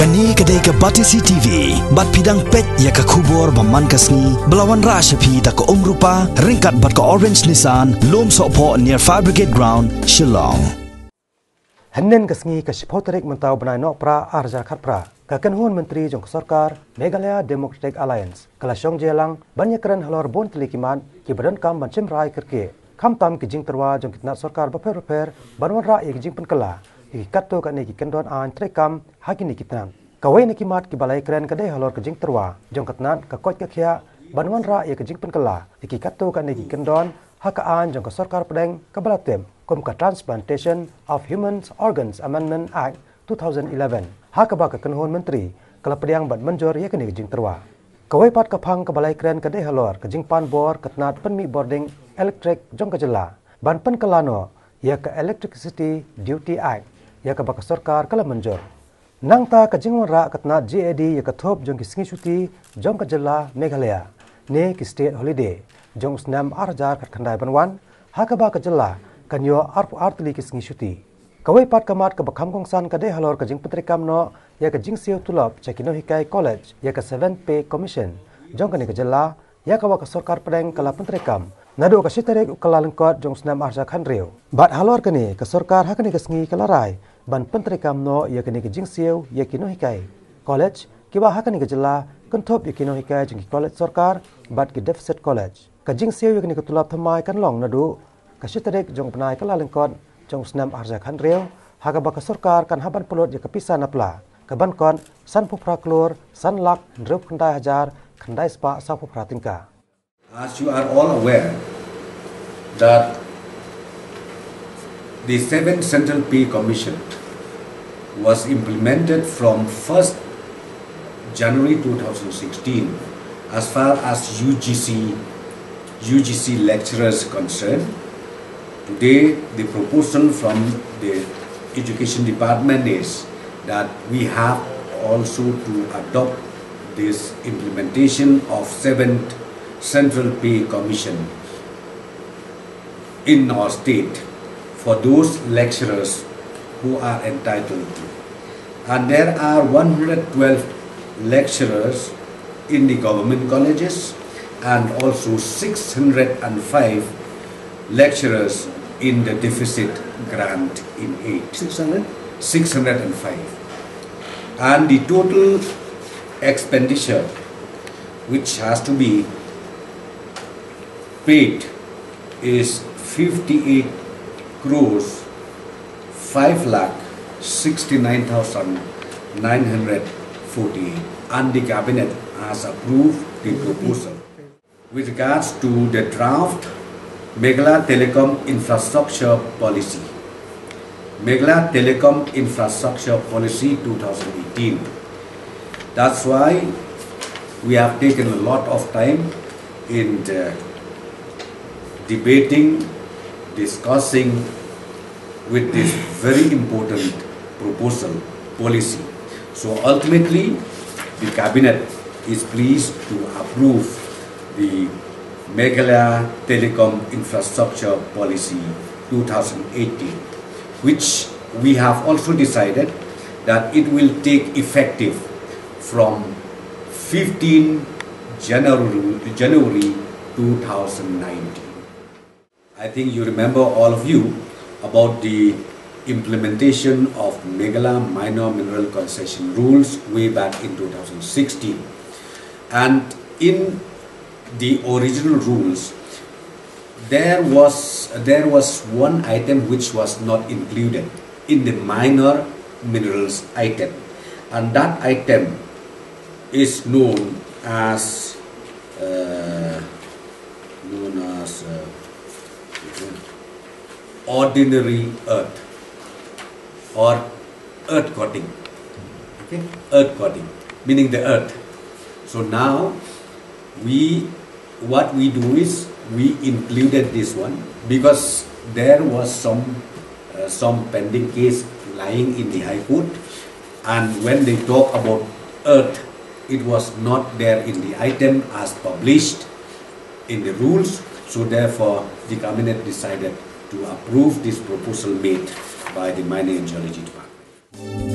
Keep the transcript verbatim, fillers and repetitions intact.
Kane ka dei ka Batesi T V, bad phi dang peit ïa ka khubor ba man ka sngi, ba la wanrah sha phi da ka Umrupa, ryngkat bad ka Orange Nissan, Lumsohphoh near Fire Brigade Ground, Shillong. Hynnin ka sngi ka shiphew tarik mynta u bnai Nohprah arhajar khatphra, ka kynhun myntri jong ka sorkar Meghalaya Democratic Alliance ka la shong jingïalang ban ïakren halor bun tylli ki mat kiba donkam ban shim rai kyrkieh, khamtam ki jingtyrwa jong ki tnat sorkar bapher bapher ban wanrah ïa ki jingpynkylla ïa ki katto katne ki kyndon aiñ treikam ha kine ki tnat. Kawei na ki mat kiba la ïakren ka dei halor ka jingtyrwa jong ka tnat ka koit ka khiah ban wanrah ïa ka jingpynkylla ïa ki katto katne ki kyndon ha ka aiñ jong ka sorkar pdeng kaba la tip kum ka Transplantation of Human Organs Amendment Act two thousand eleven, ha kaba ka kynhun myntri ka la pdiang bad mynjur ïa kane ka jingtyrwa. Kawei pat ka phang kaba la ïakren ka dei halor ka jingpan bor ka tnat pynmih bording elektrik jong ka jylla ban pynkylla noh ïa ka Electricity Duty Act, ïa kaba ka sorkar ka la mynjur. Nangta ka jingwanrah ka tnat G A D ïa ka thup jong ki sngi shuti jong ka jylla Meghalaya, ne ki state holiday, jong u snem arhajar khatkhyndai ban wan, ha kaba ka jylla kan ïoh arphew ar tylli ki sngi shuti. Kawei pat ka mat kaba kham kongsan ka dei halor ka jingpyntreikam noh ïa ka jingsiew tulop sha ki nonghikai college ïa ka Seventh Pay Commission jong kane ka jylla, ïa kaba ka sorkar pdeng ka la pyntreikam naduh ka shi tarik u Kyllalyngkot jong u snem arhajar khathynriew. Bad halor kane ka sorkar ha kane ka sngi ka la rai ban pyntreikam noh ïa kane ka jingsiew ïa ki nonghikai college kiba ha kane ka jylla kynthup ïa ki nonghikai jong ki college sorkar bad ki deficit college. Ka jingsiew ïa kane ka tulop thymmai kan long naduh ka shi tarik jong u bnai Kyllalyngkot jong u snem arhajar khathynriew, ha kaba ka sorkar kan hap ban pynlut ïa ka pisa na pla, kaban kot sanphew phra klur san lak hynriewphew khyndai hajar khyndai spah sawphew phra tyngka. As you are all aware that the Seventh Central Pay Commission was implemented from first January two thousand sixteen, as far as U G C, U G C lecturers concerned. Today, the proposal from the Education Department is that we have also to adopt this implementation of Seventh Central Pay Commission in our state for those lecturers who are entitled to. And there are one hundred twelve lecturers in the government colleges and also six hundred and five lecturers in the deficit grant in aid. Six hundred? Six hundred and five. And the total expenditure which has to be paid is fifty-eight crores five lakh sixty-nine thousand nine hundred forty-eight, and the cabinet has approved the proposal. With regards to the draft Meghalaya Telecom Infrastructure Policy, Meghalaya Telecom Infrastructure Policy two thousand eighteen. That's why we have taken a lot of time in uh, debating, discussing with this very important proposal, policy. So ultimately, the cabinet is pleased to approve the Meghalaya Telecom Infrastructure Policy two thousand eighteen, which we have also decided that it will take effective from fifteen January, January two thousand nineteen. I think you remember, all of you, about the implementation of Meghalaya Minor Mineral Concession Rules way back in two thousand sixteen. And in the original rules, there was, there was one item which was not included in the minor minerals item. And that item is known as, uh, known as, uh, ordinary earth or earth cutting. Okay? Earth cutting, meaning the earth. So now we, what we do is we included this one because there was some, uh, some pending case lying in the High Court, and when they talk about earth, it was not there in the item as published in the rules. So therefore, the cabinet decided to approve this proposal made by the Mining and Geology Department.